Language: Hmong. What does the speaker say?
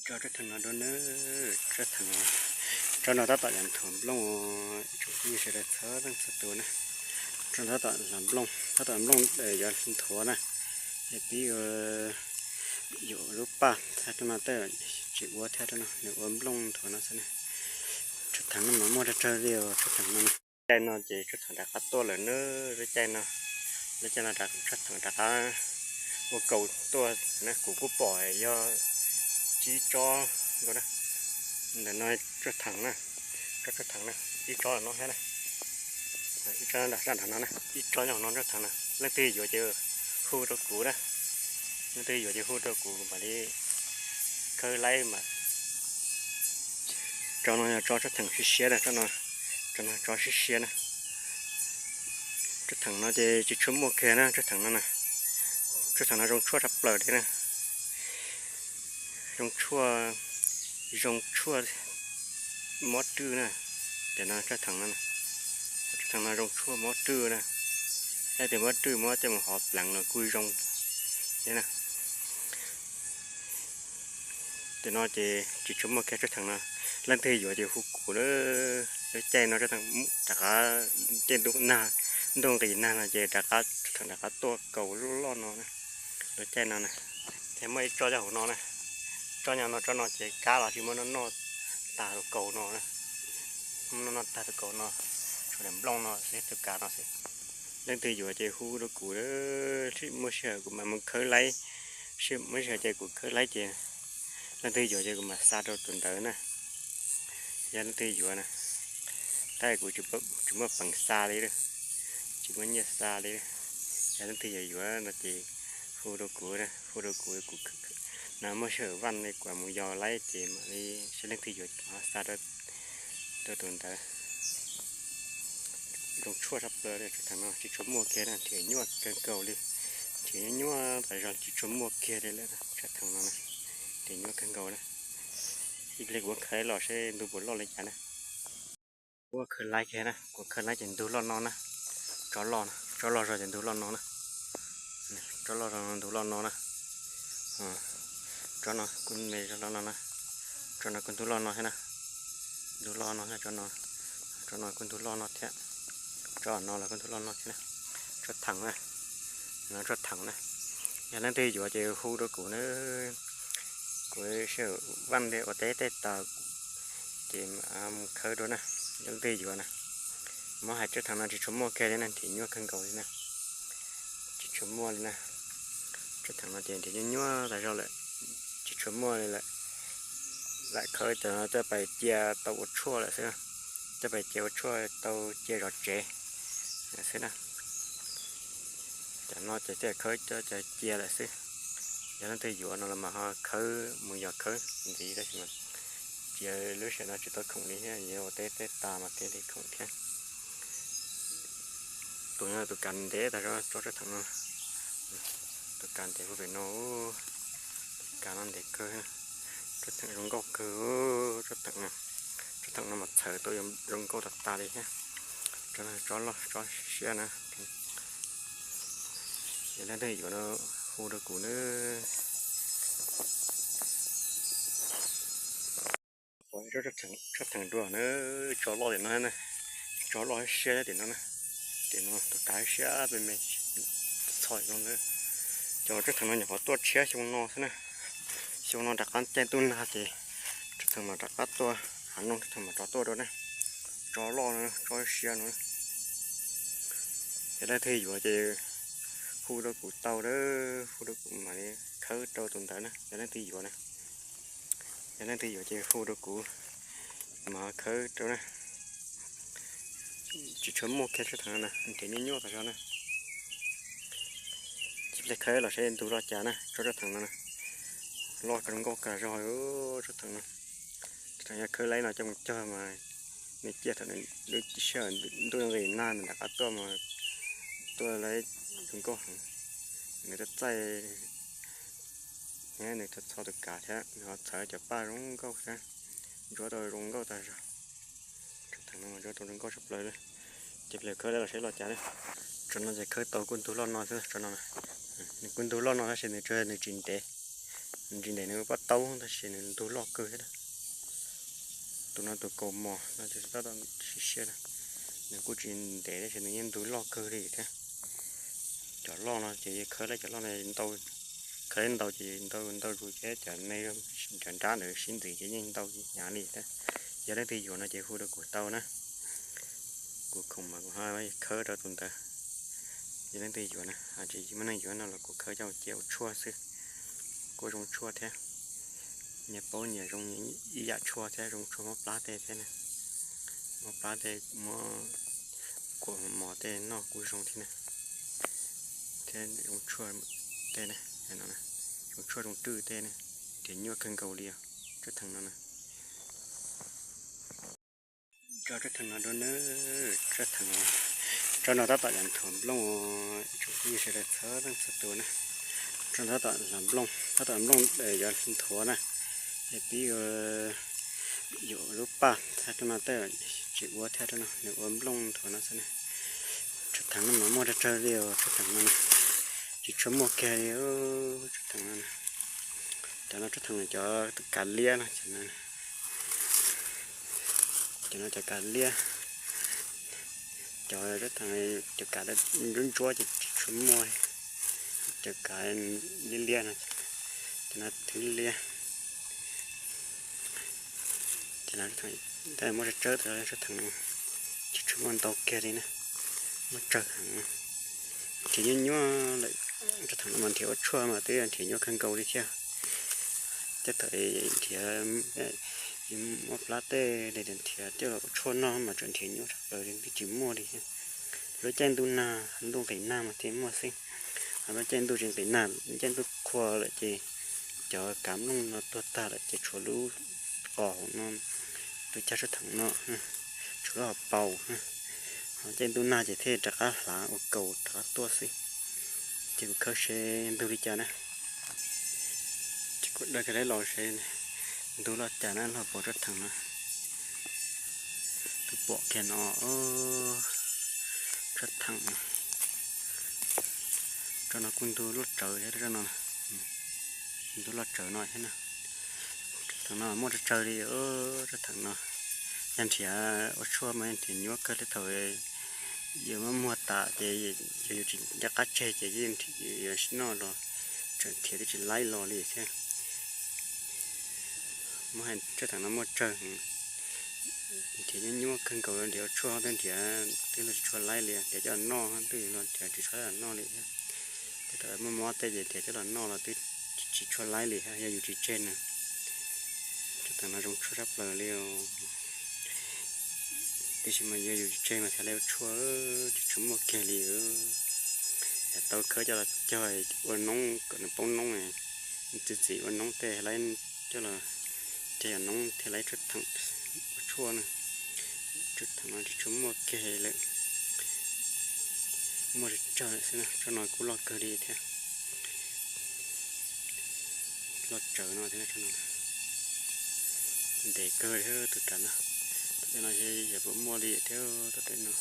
Tso tsob theem no dua nawb, tsob theem, tsob no tab tom yuav nthuav nplooj, tsoom phooj ywg sawv daws txhua leej txhua tus na. Tsob no tab tom nthuav nplooj, tab tom nplooj yuav nthuav na. Yog pib yuav lub paj thiab, tsob no tej tsis ua thiab, tsob no nws ua nplooj nthuav no xwb na. Tsob theem no mas muaj tsawg tsawg li os, tsob theem no na. Caij no ces tsob theem rov qab tuaj lawm na, lub caij no, lub caij no tsob theem rov qab ua kaus tuaj na, kuv kuj pom yog tsib tsob nkaus na. Ntawm no tsob theem na, tsob tsob theem na, ib tsob no thiab na, ib tsob nram sab nram no na, ib tsob nyob hauv no tsob theem na. Leej twg yuav ces hu rau kuv na, leej twg yuav ces hu rau kuv mam li khawb laib mas. Tsob no yog tsob tsob theem siab siab na, tsob no, tsob no tsob siab siab na. Tsob theem no ces tsis tshua muaj kiag na, tsob theem no na, tsob theem no zoo tshuaj tshaj plaws li na. Zoo tshuaj, zoo tshuaj mob rwj na. Cov no tsob theem no, tsob theem no zoo tshuaj mob rwj na. Leej twg mob rwj mob coj mus hov pleev los kuj zoo thiab na. Cov no ces tsis tshua muaj kiag tsob theem no. Leej twg yuav ces hu kuv na. Lub caij no tsob theem rov qab, caij ntuj nag, ntuj nqis nag no ces rov qab, tsob theem rov qab tuaj kaus loj loj no na. Lub caij no na, thiab muaj ib tsob nyob hauv no na. Tsob nyob no, tsob no ces kab los tsis muaj noj noj tag tus kaus no na. Muaj noj noj tag tus kaus no, tshuav daim nplooj no xwb, tus kav no xwb. Leej twg yuav ces hu rau kuv, muaj sij hawm kuv mam mus khawb laib, muaj sij hawm ces kuv khawb laib ces leej twg yuav ces kuv mam xa rau tus ntawd na. Yog leej twg yuav na, tab sis kuv tsis muaj peev xa li, tsis muaj nyiaj xa li. Yog leej twg yuav yuav no ces hu rau kuv, hu rau kuv, kuv no muaj sij hawm vaj li kuv mus yos laib ces mam li, saib leej twg yuav ces mam xa rau tus ntawd. Zoo tshuaj tshaj plaws li, tsob theem no tsis tshua muaj kiag na, nrhiav nyuaj kawg nkaus li. Nrhiav nyuaj nyuaj tas zog tsis tshua muaj kiag li lawm, tsob theem no na, nrhiav nyuaj kawg nkaus na. Ib pliag kuv khawb los seb ntu puas loj li cas na. Kuv khawb laib kiag na, kuv khawb laib ces ntug loj no na. Tsob loj, tsob loj zog ces ntug loj no na. Tsob loj zog ntug loj no na. Tsob no kuj me zog loj no na. Tsob no kuj ntug loj no thiab na. Ntug loj no thiab tsob no. Tsob no kuj ntug loj no thiab. Tsob no los kuj ntug loj no thiab na. Tsob theem na. No tsob theem na. Yog leej twg yuav ces hu rau kuv na. Kuv sij hawm vaj li ua teb tej tas ces mus khawb dua na. Yog leej twg yuav na. Muab hais tsob theem no tsis tshua muaj kiag li na, nrhiav nyuaj kawg nkaus li na. Tsis tshua muaj li na. Tsob theem no ces nrhiav nyuaj nyuaj tas zog lawm, tsis tshua muaj li lawm. Lam khawb cov no coj pais cia tau ua tshuaj lawm xwb. Coj pais cia ua tshuaj tau cia zov tsev xwb na. Cov no ces thiaj khawb coj cia lawm xwb. Yog leej twg yuav no los mas ho khawb mus yos khawb ntxiv tab sis mas cia lub sij hawm no tsis tau khoom li thiab, yuav ua teb tej tas mas thiaj li khoom thiab. Tus no tus kav ntev tas zog, tsob tsob theem no. Tus kav ntev puag pem no, tus kav no ntev kawg. Tsob theem zoo nkauj kawg, tsob theem no. Tsob theem no mas txhawv tau zoo nkauj tas tas li thiab. Tsob no tsob loj tsob siab na. Yog leej twg yuav no hu rau kuv nawb. Tsob theem dua na, tsob loj tim no na, tsob loj siab tim no na, tim no tus kav siab me me txhos zoo na. Cov tsob theem no nyuam qhuav tuaj tshiab xyoo no xwb na, xyoo no rov qab caij ntuj nag ces tsob theem mas rov qab tuaj, hav noog tsob theem mas rov tuaj dua na, tsob loj no, tsob siab no. Yog leej twg yuav ces hu rau kuv tau, hu rau kuv mam li khawb rau tus ntawd na, yog leej twg yuav na. Yog leej twg yuav ces hu rau kuv, mam khawb rau na. Tsis tshua muaj kiag tsob theem no na, nrhiav nyuaj nyuaj tas zog na. Cia pliag khawb los seb ntug loj cas na, tsob tsob theem no na. Loj zoo nkauj kawg zog, tsob theem no. Tsob theem yog khawb laib no coj mus cog mas nws ciaj thaum nws lub sij hawm ntuj nqis nag nws rov qab tuaj mas tuaj laib zoo nkauj heev. Nws txaij txaij thiab nws txho tus kav thiab nws ho txhawv cov paj zoo nkauj thiab, ntsuab tau zoo nkauj tas zog. Tsob theem no mas ntsuab tau zoo nkauj tshaj plaws li. Ces pliag khawb los seb loj cas na. Tsob no ces khawb tau kuj ntug loj no xwb, tsob no. Nws kuj ntug loj no tab sis nws tsuas nws tsis ntev. Tsis ntev nws pob taub tab sis nws ntug loj kawg thiab. Tus no tus kaus mos no ces tab tom siab siab na, nws kuj tsis ntev tab sis nws yeej ntug loj kawg li thiab. Cov loj no ces khawb lawm, cov loj no ntau, khawb ntau ces ntau ntau zus ces cov me, cov nrab ntawd sib ntxiv ces yeej ntau hnyav li thiab. Yog leej twg yuav no ces hu rau kuv tau na. Kuv khoom mas kuv ho khawb rau tus ntawd. Yog leej twg yuav na, tsis muaj neeg yuav no los kuv khawb coj cia ua tshuaj xwb, kuj zoo tshuaj thiab. Nyias paub nyias zoo ib yam tshuaj thiab, zoo tshuaj muab plab tej thiab na, muab plab tej, muab kuam mos tej noj kuj zoo thiab na, thiab zoo tshuaj tej na, zoo tshuaj zoo rwj tej na, nrhiav nyuaj kawg nkaus li os, tshuaj theem no na. Tso tshuaj theem no rau na, tshuaj theem, tsob no tab tom yog nthuav nplooj, tsoom phooj ywg sawv daws txhua leej txhua tus na. Tsob no tab tom hlawv nplooj, tab tom nplooj yuav nthuav na, es pib yuav lub paj thiab, tsob no tej tsis ua thiab, tsob no nws ua nplooj nthuav no xwb na. Tshuaj theem no mas muaj tsawg tsawg li os, tshuaj theem no tsis tshua muaj kiag li, tshuaj theem no. Cov no tshuaj theem cov kav liab no, cov no cov kav liab, cov tshuaj theem cov kav ntsuab ntsuab ces tsis tshua muaj, cov kav liab liab no, cov no thwv liab. Ces muaj tsawg tsawg, tshuaj theem no tsis tshua muaj ntau kiag li na, muaj tsawg heev. Nrhiav nyuaj nyuaj lawm, tshuaj theem no mas nrhiav ua tshuaj mas twb yog nrhiav nyuaj kawg nkaus li thiab. Tej thaum nrhiav muab plab tej li nrhiav coj los ua tshuaj noj mas tseem nrhiav nyuaj tshaj plaws li, twb tsis muaj li thiab. Lub caij ntuj nag ntuj nqis nag mas thiaj muaj xwb, lub caij ntuj tsis nqis nag, caij ntuj qhua lawm ces cov kav nplooj no tuag tag lawm ces tshuav lub qos hauv no, tus cag tshuaj theem no, tshuav lub hauv paus. Ho caij ntuj nag ces thiaj rov qab hlav ua kaus rov qab tuaj xwb. Ces kuv khawb seb ntug li cas na. Ces kuv dag kiag los seb ntug li cas na, los pom tshuaj theem no. Kuv pom kiag no, tshuaj theem no, tshuaj no kuj ntug loj tsawv thiab, tshuaj no ntug loj tsawv no thiab na. Tshuaj theem no muaj tsawg tsawg li, tshuaj theem no yog nrhiav ua tshuaj mas yog nrhiav nyuaj kawg li, thaum yus muab muag tas ces yog yus tsis nco qab tseg ces yeej nrhiav, yus yuav noj los tseem nrhiav twb tsis laib los li thiab. Muaj hais tshuaj theem no muaj tsawg, nrhiav nyuaj nyuaj kawg nkaus li, nrhiav ua tshuaj twb nrhiav twb los tsis tshua laib li, nrhiav coj los noj twb los nrhiav tsis tshua laib los noj li thiab. Tej thaum muaj mob tej ces nrhiav coj los noj los twb tsis tshua laib li thiab, yog yus tsis tseg na. Tshuaj theem no zoo tshuaj tshaj plaws li os. Tiam sis mas yog yus tsis tseg mas thiaj li ua tshuaj, tsis tshua muaj kiag li. Yog tau khawb coj los cog ua noob kom nws poob noob, txiv txiv ua noob tej laib, coj los cog yog noob thiaj laib tshuaj theem ua tshuaj na. Tshuaj theem no tsis tshua muaj kiag lawm, muaj tsawg tsawg lawm xwb na, tshuaj no kuj loj kawg li thiab. Loj tsawv no thiab, ntev kawg li tus kav no. Tom tej no xyov puas muaj li thiab, tom tej no.